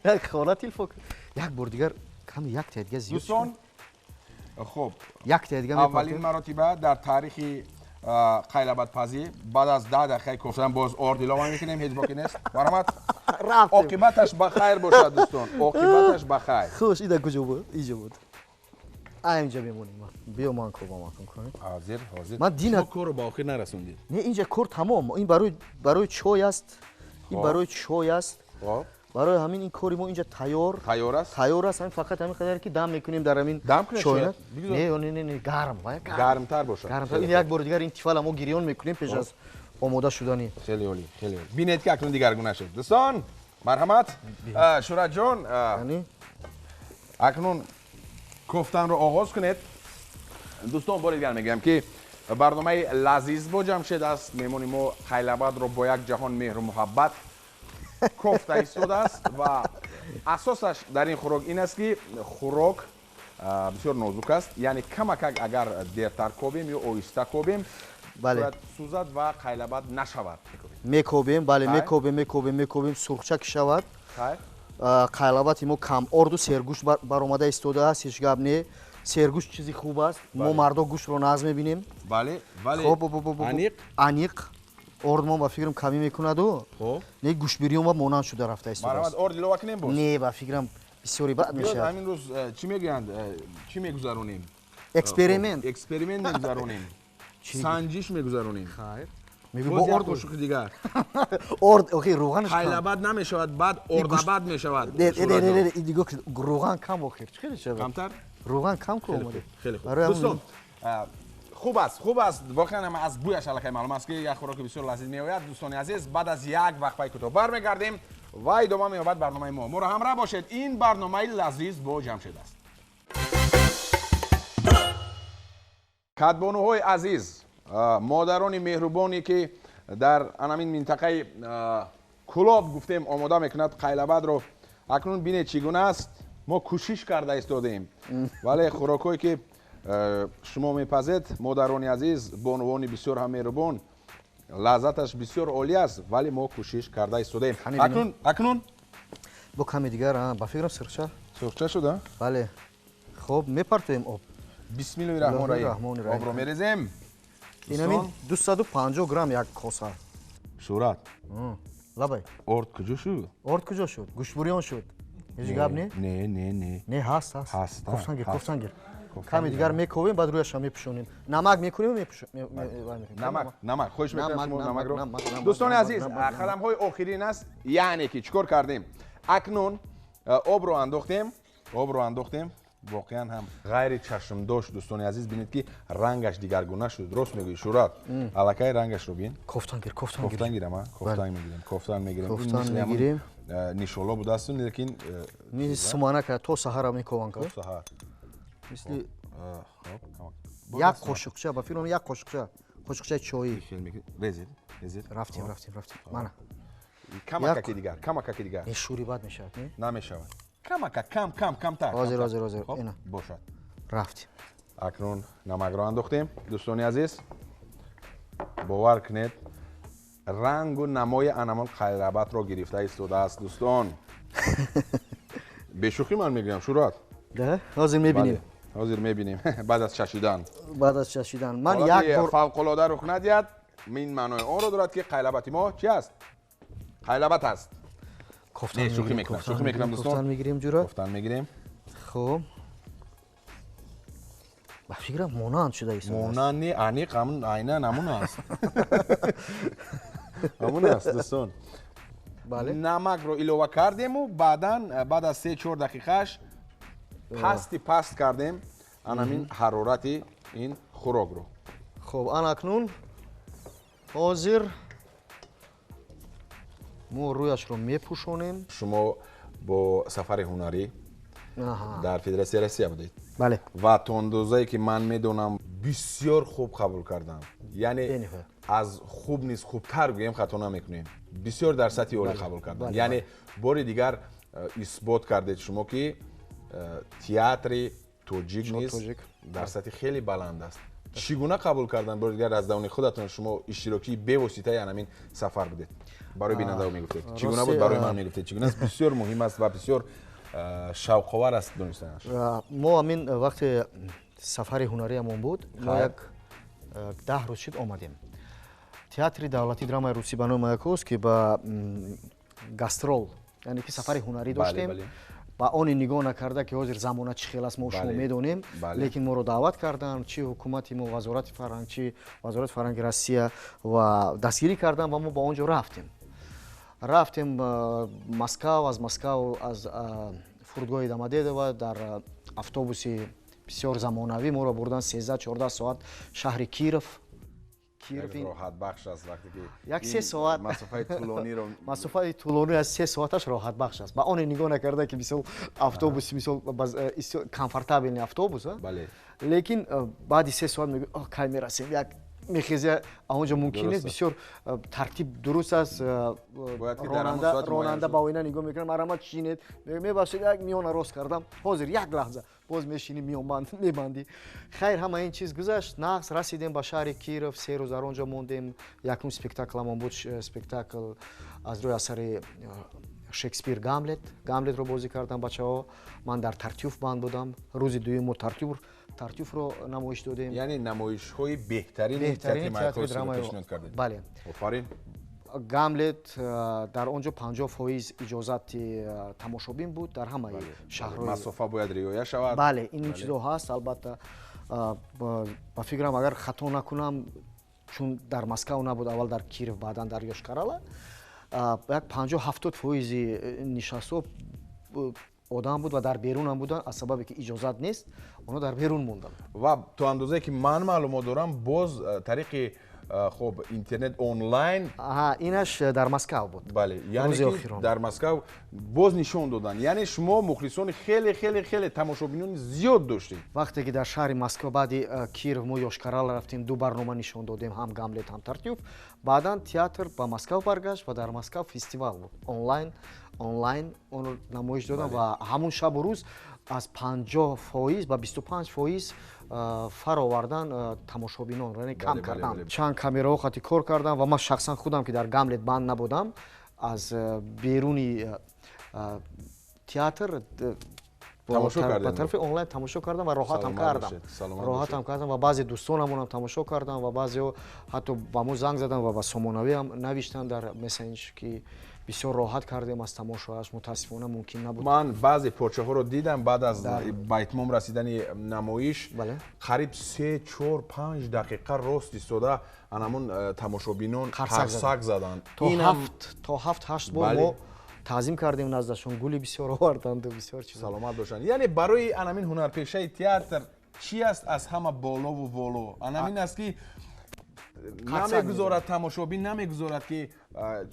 Як хона телефон. Як бор дигар ками як та дигар зиёд.
Дӯстон, хуб,
як та дигар
аввалин маротиба дар таърихи қайлабадпазӣ баъд аз 10 дақиқаи кофтан боз орд илова мекунем, ҳеҷ боке нест. Марҳамат. Оқибаташ ба хайр бошад, дӯстон. Оқибаташ ба хайр.
Хуш, ида куҷо буд? Иҷо буд. Инҷа мемонем. Биё ман кӯбам акун кунем.
Ҳозир, ҳозир.
Ман дина
корро ба охир нарасондед.
Не, инҷа кор тамом. Ин барои чой аст. Ин барои чой аст. Барои ҳамин ин кори мо инҷа тайёр.
Тайёр аст?
Тайёр аст. Ҳамин фақат ҳамин қадар ки дам мекунем дар ҳамин чой. Не, не, не, не, гарм,
гармтар бошад.
Гармтар. Ин як бор дигар ин тифала мо гирён мекунем пеш аз омода шудани.
Хеле олӣ, хеле олӣ. Бинед ки акнун дигаргуна шуд. Дӯстон, марҳамат. Шӯҳратҷон, акнун кофтанро оғоз кунед. Дӯстон, бори дигар мегӯям ки барномаи Лазиз бо Ҷамшед аст. Меҳмони мо Қайлабадро бо як ҷаҳон меҳру муҳаббат кофта истодааст ва асосаш дар ин хӯрок ин аст ки хӯрок бисёр нозук аст, яъне камакак агар дертар кобем ё оҳиста кобем, бояд сӯзад ва қайлабад нашавад.
Мекобем, бале, мекобем, мекобем, мекобем, сурхча ки шавад. Қайлабати мо кам орду сергӯшт баромада истодааст, ҳеҷ гап не. Сергӯшт чизи хуб аст. Мо мардо гӯштро нағз мебинем.
Бале, бале. Аниқ?
Аниқ. Ордмон ба фикрам камӣ мекунаду. Не, гӯштбирён ба монанд шуда рафта истодааст.
Марҳамат, орд илова кунем боз?
Не, ба фикрам бисёри бад мешавад.
Ҳамин рӯз чӣ мегӯянд? Чӣ мегузаронем?
Эксперимент.
Эксперимент мегузаронем. Санҷиш мегузаронем.
Хайр.
Боз як қошуқи дигар.
Орд, охи рӯғанаш кам.
Қайлабад намешавад, баъд ордабад мешавад.
Не, не, не, не, нигоҳ кун, рӯған кам охир. Чӣ хеле шавад?
Камтар?
Рӯған кам ку омада.
Хеле хуб. Дӯстон, хуб аст, хуб аст. Воқеан ҳам аз бӯяш аллакай маълум аст ки як хӯроки бисёр лазиз меояд. Дӯстони азиз, баъд аз як вақфаи кӯтоҳ бармегардем ва идома меёбад барномаи мо. Моро ҳамроҳ бошед. Ин барномаи Лазиз бо Ҷамшед аст. Кадбонуҳои азиз, модарони меҳрубоне ки дар анамин минтақаи Кулоб гуфтем омода мекунад қайлабадро, акнун бинед чӣ гуна аст. Мо кӯшиш карда истодаем, вале хӯрокҳое ки шумо мепазед, модарони азиз, бонувони бисёр ҳам меҳрубон, лаззаташ бисёр олӣ аст, вале мо кӯшиш карда истодаем. Акнун, акнун
бо ками дигар, ба фикрам сирхча.
Сирхча шуда?
Бале. Хоб, мепартоем об.
Бисмиллоҳи раҳмони раҳим. Обро мерезем.
Инамин 250 грамм як коса.
Шӯҳрат.
Лабай.
Орд куҷо шуд?
Орд куҷо шуд? Гӯштбурён шуд. Ҳеҷ гап не?
Не, не, не.
Не, ҳаст, ҳаст.
Ҳаст.
Кофтангир, кофтангир. Ками дигар мекобем, баъд рӯяшам мепӯшонем. Намак мекунем, мепӯшонем.
Намак, намак. Хоҳиш мекунам шумо намакро. Дӯстони азиз, қадамҳои охирин аст, яъне ки чӣ кор кардем? Акнун Обро андохтем, обро андохтем. Воқеан ҳам ғайричашмдошт, дӯстони азиз, бинед ки рангаш дигаргуна шуд. Рост мегӯӣ, Шӯҳрат, аллакай рангашро бин.
Кофтан гир, кофтан
гир. Кофтан гирам, а? Кофтан мегирем, кофтан мегирем.
Кофтан мегирем.
Нишола будааст, лекин
суманака то саҳара мекован.
То саҳар.
Мисли як қошуқча, ба фикрам як қошуқча, қошуқчаи чоӣ.
Резед, резед.
Рафтем, рафтем, рафтем. Мана.
Камакаки дигар, камакаки дигар.
Не, шӯри бад мешавад, не?
Намешавад. Камака, кам, кам, камтар.
Ҳозир, ҳозир, ҳозир. Ина.
Бошад.
Рафтем.
Акнун намакро андохтем, дӯстони азиз. Бовар кунед, рангу намои анамон қайлабатро гирифта истодааст, дӯстон. Бешӯхӣ ман мегӯям, Шӯҳрат.
Да? Ҳозир мебинем.
Ҳозир мебинем. Баъд аз чашидан.
Баъд аз чашидан. Ман як бор
фавқулода рух надиҳад, ин маънои онро дорад ки қайлабати мо чи аст? Қайлабат аст.
Кофтан
шӯхӣ мекунам, шӯхӣ мекунам, дӯстон.
Кофтан мегирем, ҷура.
Кофтан мегирем.
Хуб. Ба фикрам монанд шуда истодааст.
Монанд не, аниқ ҳамун, айнан ҳамун аст. Ҳамун аст, дӯстон.
Бале.
Намакро илова кардему, баъдан баъд аз 3-4 дақиқааш пасти паст кардем анамин ҳарорати ин хӯрокро.
Хуб, ан акнун ҳозир мо рӯяшро мепӯшонем.
Шумо бо сафари ҳунарӣ дар Федератсияи Россия будед.
Бале.
Ва то андозае ки ман медонам, бисёр хуб қабул кардам. Яъне аз хуб низ хубтар гӯем, хато намекунем. Бисёр дар сатҳи олӣ қабул кардам. Яъне бори дигар исбот кардед шумо ки театри тоҷик низ дар сатҳи хеле баланд аст. Чӣ гуна қабул кардан? Бори дигар аз давони худатон шумо иштирокчии бевоситаи анамин сафар будед. Барои бинандаҳо мегуфтед. Чӣ гуна буд, барои ман мегуфтед. Чӣ гуна аст? Бисёр муҳим аст ва бисёр шавқовар аст донистанаш.
Мо ҳамин вақте сафари ҳунариамон буд, мо як 10 рӯз шуд омадем. Театри давлатии драмаи русӣ ба номи Маяковский ба гастрол, яъне ки сафари ҳунарӣ доштем. Ба оне нигоҳ накарда ки ҳозир замона чӣ хел аст, мо шумо медонем, лекин моро даъват карданд, чи ҳукумати мо, вазорати фарҳанг, чи вазорати фарҳанги Россия, ва дастгирӣ карданд ва мо ба он ҷо рафтем. Рафтем Москав, аз Москав аз фурудгоҳи Домодедово дар автобуси бисёр замонавӣ моро бурданд 13-14 соат шаҳри Киров.
Роҳатбахш аст вақте ки
як се соат
масофаи тӯлониро,
масофаи тӯлонӣ аз 3 соаташ роҳатбахш аст. Ба оне нигоҳ накарда ки мисол автобуси мисол комфортабельный автобус, лекин баъди 3 соат мегӯ кай мерасем, як мехезя, онҷо мумкин нест, бисёр тартиб дуруст аст. Ронанда ба оина нигоҳ мекунад, марама чинед, мебахшед, як миёна рост кардам, ҳозир як лаҳза боз мешинӣ, мебандӣ. Хайр, ҳама ин чиз гузашт, нағз расидем ба шаҳри Киров, 3 рӯз дар он ҷо мондем. Якум спектакламон буд, спектакл аз рӯи асари Шекспир Гамлет. Гамлетро бозӣ кардам бачаҳо, ман дар Тартюф банд будам. Рӯзи дуюм мо Тартюфро намоиш додем.
Яъне намоишҳои беҳтарини театри Маяковскиро пешниҳод кардед.
Бале.
Офарин.
Гамлет дар он ҷо 50% иҷозати тамошобин буд дар ҳамаи шаҳрҳои.
Масофа бояд риоя шавад.
Бале, ин чизо ҳаст, албатта. Ба фикрам, агар хато накунам, чун дар Москав набуд, аввал дар Киров, баъдан дар Йошкар-Ола, як 50-70% нишастҳо одам буд ва дар берунам буданд, аз сабабе ки иҷозат нест, онҳо дар берун монданд.
Ва то андозае ки ман маълумот дорам, боз тариқи хуб интернет онлайн.
Аҳа, инаш дар Москав буд.
Бале, яъне ки дар Москав боз нишон доданд. Яъне шумо мухлисони хеле хеле хеле тамошобинони зиёд доштед.
Вақте ки дар шаҳри Москва баъди Киров мо Йошкар-Ола рафтем, 2 барнома нишон додем, ҳам Гамлет, ҳам Тартюф. Баъдан театр ба Москав баргашт ва дар Москав фестивал буд. Онлайн онро намоиш додам ва ҳамун шабу рӯз аз 50% ба 25% фаровардан тамошобинон, яъне кам кардан. Чанд камераҳо хати кор кардам ва ман шахсан худам ки дар Гамлет банд набудам, аз беруни театр ба тарафи онлайн тамошо кардам ва роҳатам кардам. Роҳатам кардам ва баъзе дӯстонамонам тамошо кардам ва баъзеҳо ҳатто ба мо занг заданд ва ба сомонавиам навиштанд дар мессенҷ ки бисёр роҳат кардем аз тамошоаш, мутаассифона мумкин набуд.
Ман баъзе порчаҳоро дидам баъд аз ба итмом расидани намоиш, қариб 3-4-5 дақиқа рост истода анамон тамошобинон қарсак заданд.
То 7-8 бор мо Таъзим кардем наздашон, гули бисёр оварданду, бисёр чиз.
Саломат бошанд. Яъне барои анамин ҳунарпешаи театр чӣ аст аз ҳама болову воло? Анамин аст, ки намегузорад тамошобин, намегузорад, ки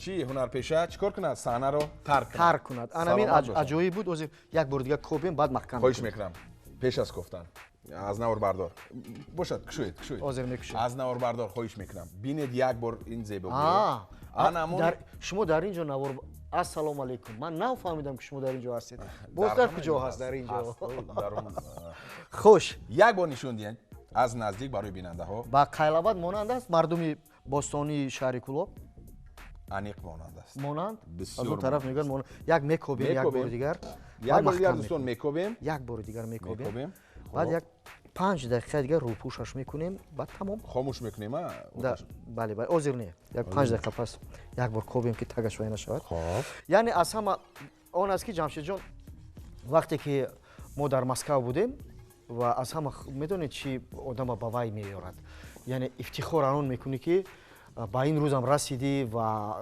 чӣ, ҳунарпеша чӣ кор кунад, саҳнаро тарк кунад.
Тарк кунад. Анамин аҷоиб буд. Ҳозир як бори дигар кобем, баъд маҳкам.
Хоҳиш мекунам, пеш аз кофтан аз наворбардор бошад, кушоед, кушоед.
Ҳозир мекушем.
Аз наворбардор хоҳиш мекунам, бинед як бор ин зебогиро.
Шумо дар ин ҷо навор. Ассалому алайкум, ман нафаҳмидам, ки шумо дар ин ҷо ҳастед. Боз дар куҷо ҳаст? Дар ин ҷо. Хуш.
Як бор нишон диҳед аз наздик барои бинандаҳо.
Ба Қайлабад монанд аст мардуми бостонии шаҳри Кӯлоб.
Аниқ монанд аст.
Монанд, аз он тараф мегӯянд монанд. Як мекобем, як бори дигар.
Як бори дигар, дӯстон, мекобем.
Як бори дигар мекобем, баъд як 5 дақиқа дигар рӯпӯшаш мекунем, баъд тамом.
Хомӯш мекунем?
Бале, бале, ҳозир не, як 5 дақиқа пас як бор кобем, ки тагаш вай нашавад.
Хоб.
Яъне аз ҳама он аст, ки Ҷамшедҷон, вақте ки мо дар Москав будем ва аз ҳама, медонед, чӣ одама ба вай меёрад, яъне ифтихор анон мекунӣ, ки ба ин рӯзам расидӣ ва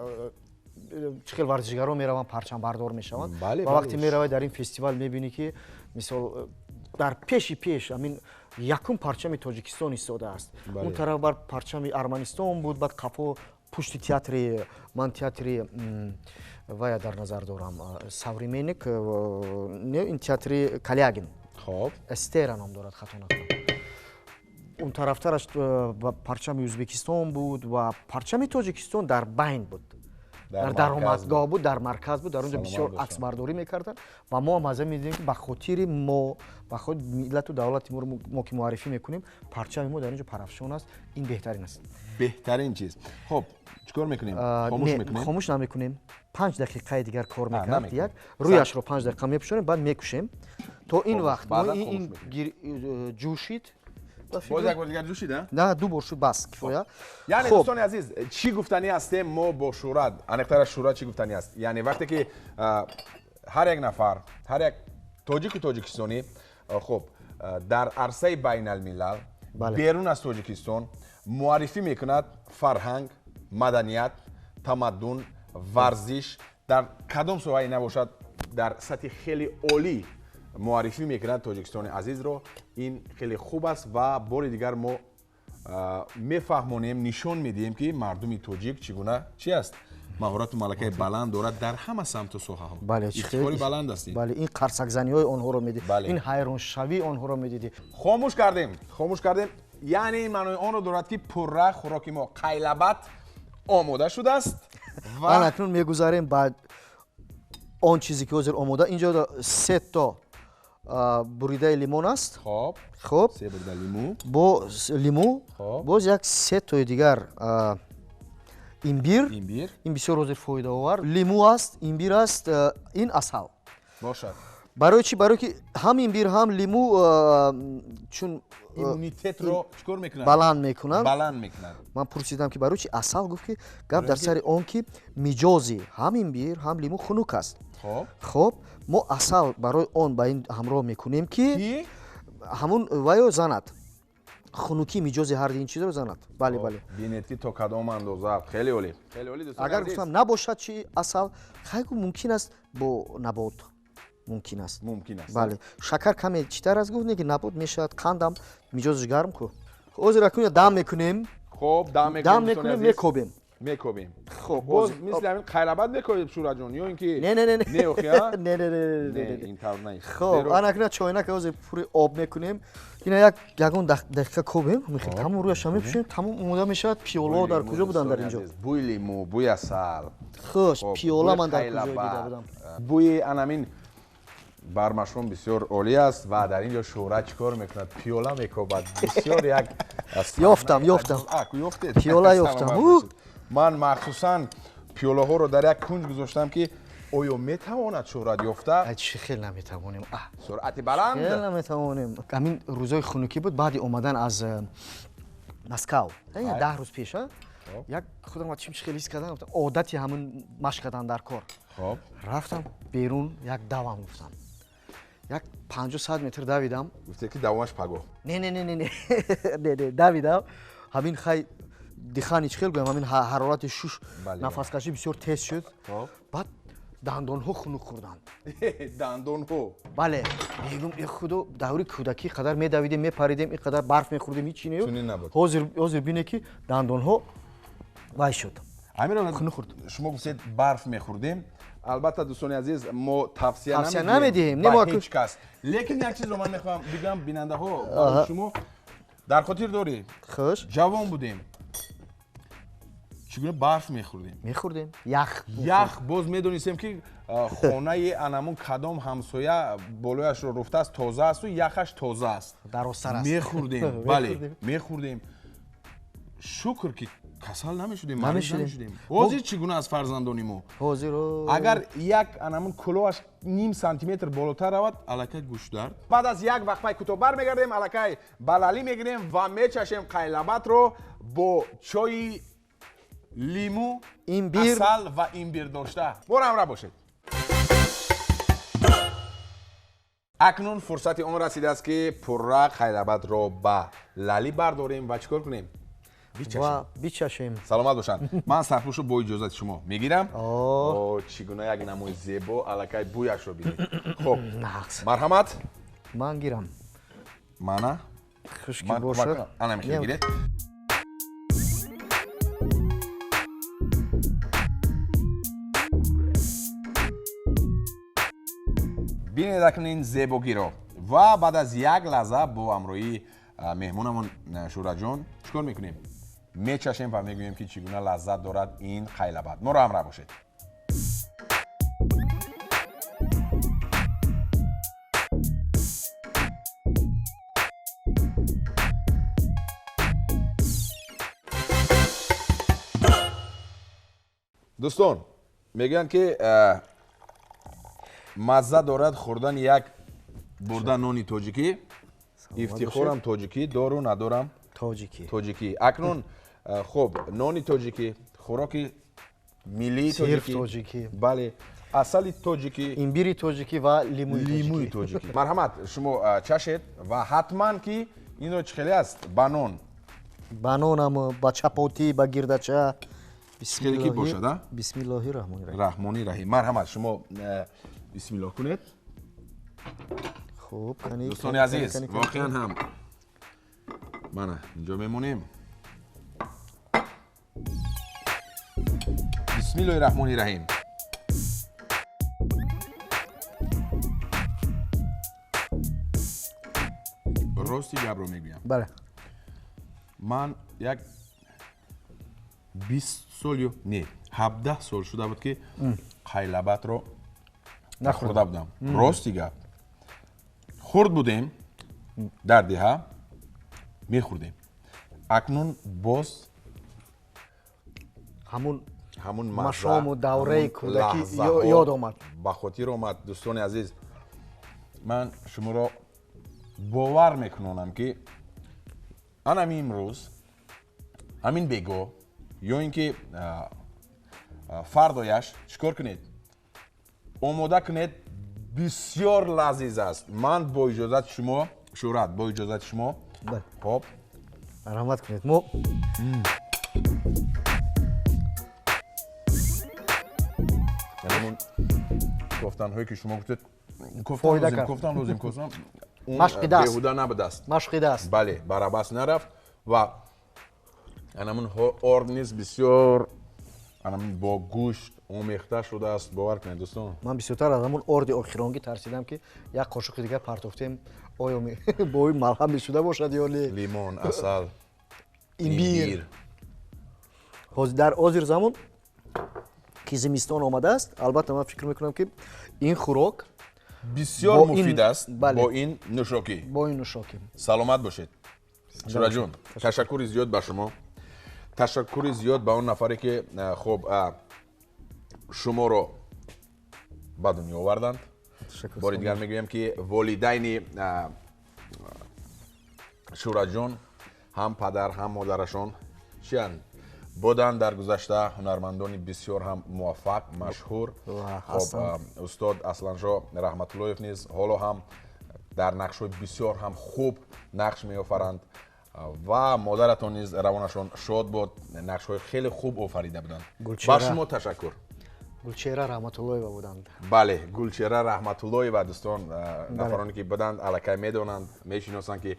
чӣ хел варзишгарон мераванд, парчамбардор мешаванд. Ва вақте меравӣ дар ин фестивал, мебинӣ, ки мисол дар пеши пеш амин якум парчами Тоҷикистон истодааст. Он тараф бар парчами Арманистон буд, баъд қафо пушти театри, ман театри вая дар назар дорам, Современник не, ин театри Калягин. Эстера ном дорад, хато накунам. Он тарафтараш парчами Ӯзбекистон буд ва парчами Тоҷикистон дар байн буд, дар даромадгоҳ буд, дар марказ буд. Дар онҷо бисёр аксбардорӣ мекарданд ва мо ҳам аз медидем, ки ба хотири мо, ба хотири миллату давлати моро мо ки муаррифӣ мекунем, парчами мо дар инҷо парафшон аст. Ин беҳтарин аст.
Беҳтарин чиз. Хуб, чӣ кор мекунем? Хомӯш мекунем?
Хомӯш намекунем, 5 дақиқаи дигар кор мекард. Як рӯяшро 5 дақиқа мепӯшонем, баъд мекушем. То ин вақт ин ҷӯшид.
Боз як бор дигар ҷӯшид?
На, ду бор шуд, бас, кифоя.
Яъне, дӯстони азиз, чӣ гуфтанӣ ҳастем мо бо Шӯҳрат, аниқтараш Шӯҳрат чӣ гуфтанӣ аст? Яъне вақте ки ҳар як нафар, ҳар як тоҷику тоҷикистонӣ, хуб, дар арсаи байналмилал, берун аз Тоҷикистон муаррифӣ мекунад фарҳанг, маданият, тамаддун, варзиш, дар кадом соҳае набошад, дар сатҳи хеле олӣ муаррифӣ мекунад Тоҷикистони азизро, ин хеле хуб аст. Ва бори дигар мо мефаҳмонем, нишон медиҳем, ки мардуми тоҷик чӣ гуна чи аст, маҳорату малакаи баланд дорад дар ҳама самту соҳаҳо. Ифтихори баланд аст.
Бале, ин қарсакзаниҳои онҳоро медид, ин ҳайроншавии онҳоро медидӣ.
Хомӯш кардем, хомӯш кардем. Яъне ин маънои онро дорад, ки пурра хӯроки мо қайлабат омода шудааст.
Ва акнун мегузарем ба он чизе, ки ҳозир омода. Инҷо се то буридаи лимон аст. Хуб.
Се бурида лиму.
Бо лиму, боз як се тои дигар имбир.
Имбир.
Ин бисёр ҳозир фоидаовар лиму аст, имбир аст, ин асал.
Бошад.
Барои чӣ? Барое ки ҳам имбир, ҳам лиму чун
Иммунитетро чӣ кор мекунад?
Баланд мекунанд.
Баланд мекунад.
Ман пурсидам, ки барои чӣ асал? Гуфт, ки гап дар сари он, ки миҷози ҳам имбир, ҳам лиму хунук аст. Хуб, мо асал барои он ба ин ҳамроҳ мекунем, ки ҳамун ваё занад, хунукии миҷози ҳарди ин чизро занад. Бале, бале.
Бинед, ки то кадом андоза. Хеле олӣ, хеле олӣ, дӯстони.
Агар гуфтам набошад чи асал, хай, гу, мумкин аст, бо набот мумкин аст.
Мумкин аст.
Бале, шакар каме читар аст, гуфт, не ки набот мешавад, қандам миҷозаш гарм ку. Ҳозир акун дам мекунем.
Хуб, дам мекунем.
Дам мекунем, мекобем.
Мекобем.
Хуб.
Боз мисли ҳамин қайлабат мекобем, Шӯҳратҷон, ё ин ки
Не, не, не.
Не, охи, а?
Не, не, не.
Не, ин тавр нест.
Хуб, ана чойнака ҳозир пури об мекунем. Ина як ягон дақиқа кобем, тамом рӯяша мепӯшем, тамом омода мешавад. Пиёлаҳо дар куҷо буданд дар инҷо?
Бӯи лиму, бӯи асал.
Хуш, пиёла ман дар куҷо дида будам?
Бӯи анамин бармашон бисёр олӣ аст. Ва дар ин ҷо Шӯҳрат чӣ кор мекунад? Пиёла мекобад. Бисёр як
Ёфтам, ёфтам.
Ёфтед?
Пиёла ёфтам.
Ман махсусан пиёлаҳоро дар як кунҷ гузоштам, ки оё метавонад Шӯҳрат ёфта.
Чӣ хел наметавонем?
Суръати баланд.
Хел наметавонем? Ҳамин рӯзои хунукӣ буд, баъди омадан аз Москав, 10 рӯз пеша, як худам чим хел ҳис кардам, одати ҳамин машқ кардан дар кор. Рафтам берун, як давам гуфтам, як 50-100 метр давидам.
Гуфте, ки давомаш пагоҳ.
Не, не, не, не, не, не, давидам. Ҳамин хай дыхание, чӣ хел гӯям, ҳамин ҳарорати шуш, нафаскашӣ бисёр тез шуд. Баъд Дандонҳо хунук хӯрданд.
Дандонҳо?
Бале. Мегӯм, э худо, даври кӯдакӣ қадар медавидем, мепаридем, ин қадар барф мехӯрдем, ҳеҷ чи не.
Чунин набуд.
Ҳозир бине ки дандонҳо вай шуд.
Хунук хӯрд. Шумо гуфтед барф мехӯрдем. Албатта, дӯстони азиз, мо тавсия
намедиҳем
ба ҳеҷ кас. Лекин як чизро ман мехоҳам бигӯям бинандаҳо, барои шумо дар хотир дорӣ.
Хуш.
Ҷавон будем. Чӣ гуна барф мехӯрдем?
Мехӯрдем. Ях.
Ях. Боз медонистем ки хонаи анамун кадом ҳамсоя болояшро руфтааст, тоза асту яхаш тоза аст.
Дарозтар аст.
Мехӯрдем. Бале, мехӯрдем. Шукр ки касал намешудем, мариз намешудем. Ҳозир чӣ гуна аз фарзандони мо?
Ҳозир
агар як анамун кулоҳаш ним сантиметр болотар равад, аллакай гӯшдард. Баъд аз як вақфаи кӯтоҳ бармегардем, аллакай балалӣ мегирем ва мечашем қайлабатро бо чойи лиму,
имбир,
асал ва имбир дошта. Моро ҳамроҳ бошед. Акнун фурсати он расидааст ки пурра қайлабатро ба лалӣ бардорем ва чӣ кор кунем?
Ва бичашем.
Саломат бошанд. Ман сарпӯшро бо иҷозати шумо мегирам. Чӣ гуна як намои зебо, аллакай бӯяшро бинед. Хуб, марҳамат.
Ман гирам.
Мана?
Хушки бошад.
Ана мехоҳед гиред. Бинед акнун ин зебогиро. Ва баъд аз як лаҳза бо ҳамроҳии меҳмонамон Шӯҳратҷон чӣ кор мекунем? Мечашем ва мегӯем ки чӣ гуна лаззат дорад ин қайлабат. Моро ҳамроҳ бошед. Дӯстон, мегӯянд ки мазза дорад хӯрдани як бурда нони тоҷикӣ. Ифтихорам тоҷикӣ, дору надорам
тоҷикӣ.
Тоҷикӣ. Акнун хуб, нони тоҷикӣ, хӯроки миллии тоҷикӣ, бале, асали тоҷикӣ,
имбири тоҷикӣ ва лимӯи
тоҷикӣ. Марҳамат, шумо чашед ва ҳатман ки инро чӣ хеле аст? Ба нон.
Ба нонам, ба чапотӣ, ба гирдача.
Хеле ки бошад, а?
Бисмиллоҳи раҳмони раҳим.
Раҳмони раҳим. Марҳамат, шумо бисмиллоҳ кунед.
Хуб,
дӯстони азиз, воқеан ҳам мана инҷо мемонем. Бисмиллоҳи раҳмони раҳим. Рости гапро мегӯям.
Бале.
Ман як 20 сол ё не, 17 сол шуда буд ки қайлабатро нахӯрда будам. Рости гап. Хурд будем, дар деҳа мехӯрдем. Акнун боз ҳамун
машому давраи кӯдакӣ ёд омад.
Ба хотир омад. Дӯстони азиз, ман шуморо бовар мекунонам ки анами имрӯз, ҳамин бего ё ин ки фардояш чӣ кор кунед? Омода кунед. Бисёр лазиз аст. Ман бо иҷозати шумо, Шӯҳрат, бо иҷозати шумо. Хоб.
Марҳамат кунед. Мо
ҳамон кофтанҳое ки шумо гуфтед, кофтан лозим, кофтан
машқи даст
беҳуда набудаст.
Машқи даст.
Бале, барабас нарафт ва анамун орд низ бисёр анамун бо гӯшт омехта шудааст. Бовар кунед дӯстон.
Ман бисёртар аз ҳамон орди охиронгӣ тарсидам ки як қошуқи дигар партофтем, оё бо ин малҳам мешуда бошад ё не.
Лимон, асал,
имбир. Дар ҳозир замон ки зимистон омадааст, албатта ман фикр мекунам ки ин хӯрок
бисёр муфид аст бо ин нӯшокӣ.
Бо ин нӯшокӣ.
Саломат бошед. Шӯҳратҷон, ташаккури зиёд ба шумо. Ташаккури зиёд ба он нафаре ки хуб шуморо ба дунё оварданд. Бори дигар мегӯям ки волидайни Шӯҳратҷон, ҳам падар ҳам модарашон чиянд? Буданд дар гузашта ҳунармандони бисёр ҳам муваффақ, машҳур. Хоб, устод Асланшо Раҳматуллоев низ ҳоло ҳам дар нақшҳои бисёр ҳам хуб нақш меофаранд ва модаратон низ равонашон шод буд, нақшҳои хеле хуб офарида буданд. Ба шумо ташаккур.
Гулчеҳра Раҳматуллоева буданд.
Бале, Гулчеҳра Раҳматуллоева. Дӯстон, нафароне ки буданд, аллакай медонанд, мешиносанд, ки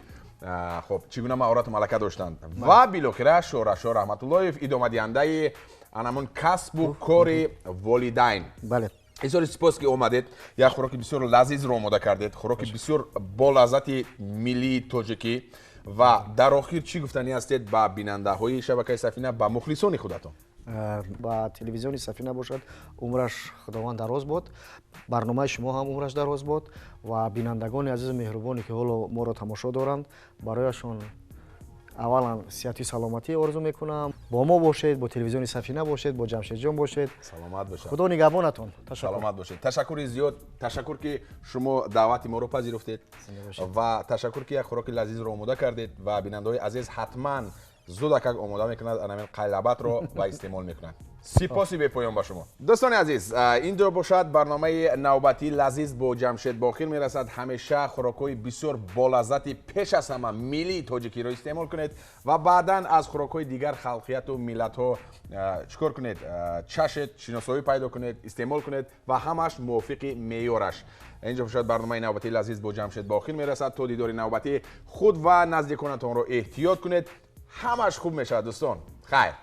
хуб, чӣ гуна маҳорату малака доштанд. Ва билохира Шӯҳратшоҳ Раҳматуллоев, идомадиҳандаи анамун касбу кори волидайн.
Бале.
Бисёри сипос, ки омадед, як хӯроки бисёр лазизро омода кардед, хӯроки бисёр болаззати миллии тоҷикӣ. Ва дар охир чӣ гуфтанӣ ҳастед ба бинандаҳои шабакаи Сафина, ба мухлисони худатон?
Ба телевизиони Сафина бошад, умраш Худованд дароз бод, барномаи шумо ҳам умраш дароз бод ва бинандагони азизу меҳрубоне, ки ҳоло моро тамошо доранд, барояшон аввалан сиҳату саломатӣ орзу мекунам. Бо мо бошед, бо телевизиони Сафина бошед, бо Ҷамшедҷон бошед.
Саломат бошед.
Худо нигаҳбонатон. Ташаккур.
Саломат бошед. Ташаккури зиёд. Ташаккур, ки шумо даъвати моро пазируфтед, ва ташаккур, ки як хӯроки лазизро омода кардед. Ва бинандаҳои азиз ҳатман зудакак омода мекунад анамин қайлабатро ва истеъмол мекунад. Сипоси бепоён ба шумо. Дӯстони азиз, инҷо бошад, барномаи навбатии «Лазиз бо Ҷамшед» ба охир мерасад. Ҳамеша хӯрокҳои бисёр болаззати, пеш аз ҳама миллии тоҷикиро истеъмол кунед ва баъдан аз хӯрокҳои дигар халқияту миллатҳо чӣ кор кунед? Чашед, шиносоӣ пайдо кунед, истеъмол кунед ва ҳамаш мувофиқи меъёраш. Инҷо бошад, барномаи навбатии «Лазиз бо Ҷамшед» ба охир мерасад. То дидори навбатӣ худ ва наздиконатонро эҳтиёт кунед. Ҳамаш хуб мешавад, дӯстон. Хайр.